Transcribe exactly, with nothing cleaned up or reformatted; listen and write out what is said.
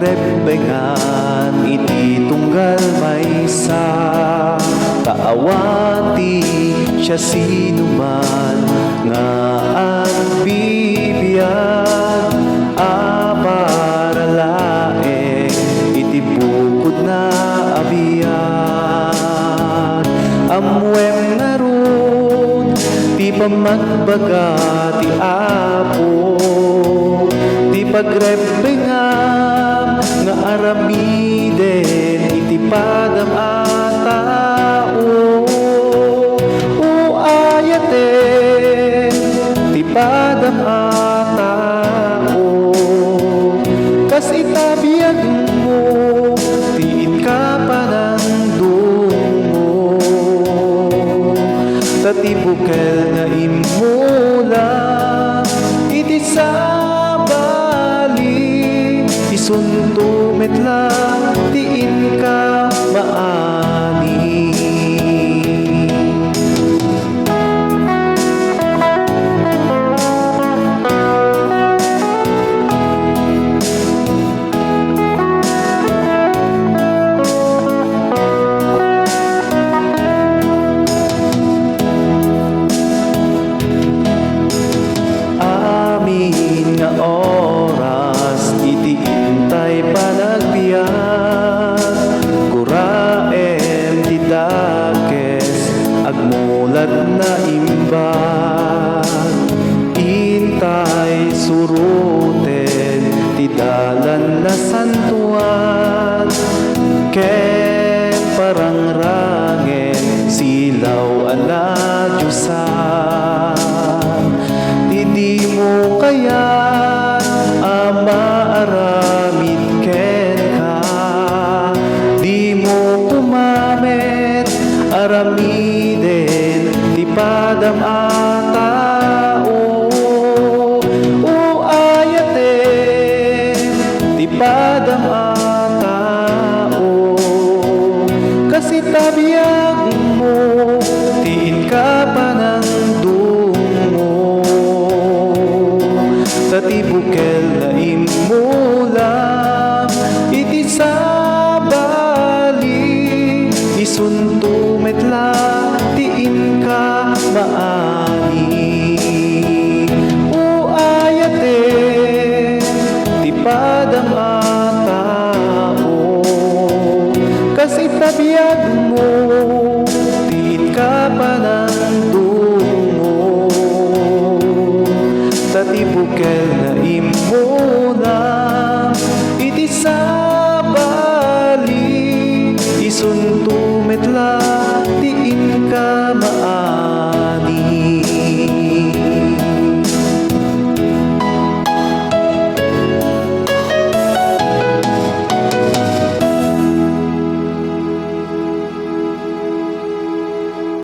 Ebbengan iti tunggal maysa, ta awan ti siasinoman nga agbibiag a para laeng iti bukodna a biag. Ammoem ngarud ti pammagbaga ti Apo, ti pagrebbengam nga aramiden iti padam a tao. O ayaten ti padam a tao, kas ita biagmo ti inka panangdungngo. Ta ti bukel nga immula iti sabali, isunto met la ti inka maani. Amin nga oras iti intay panagbiag, guraem ti dakes, agmulat na imbag. Intay suroten ti dalan nasantoan, ken parangrangen silaw a nadiosan. Ti dimo kayat a maaramid kenka, dimo koma met aramiden ti padam a tao. O ayaten ti padam a tao, kas ita biagmo ti inka panangdungngo. Ta ti bukel nga immula iti sabali, isunto met la ti inka maani. O ayaten ti padam a tao, kas ita biagmo ti inka panangdungngo. Ta ti bukel nga immula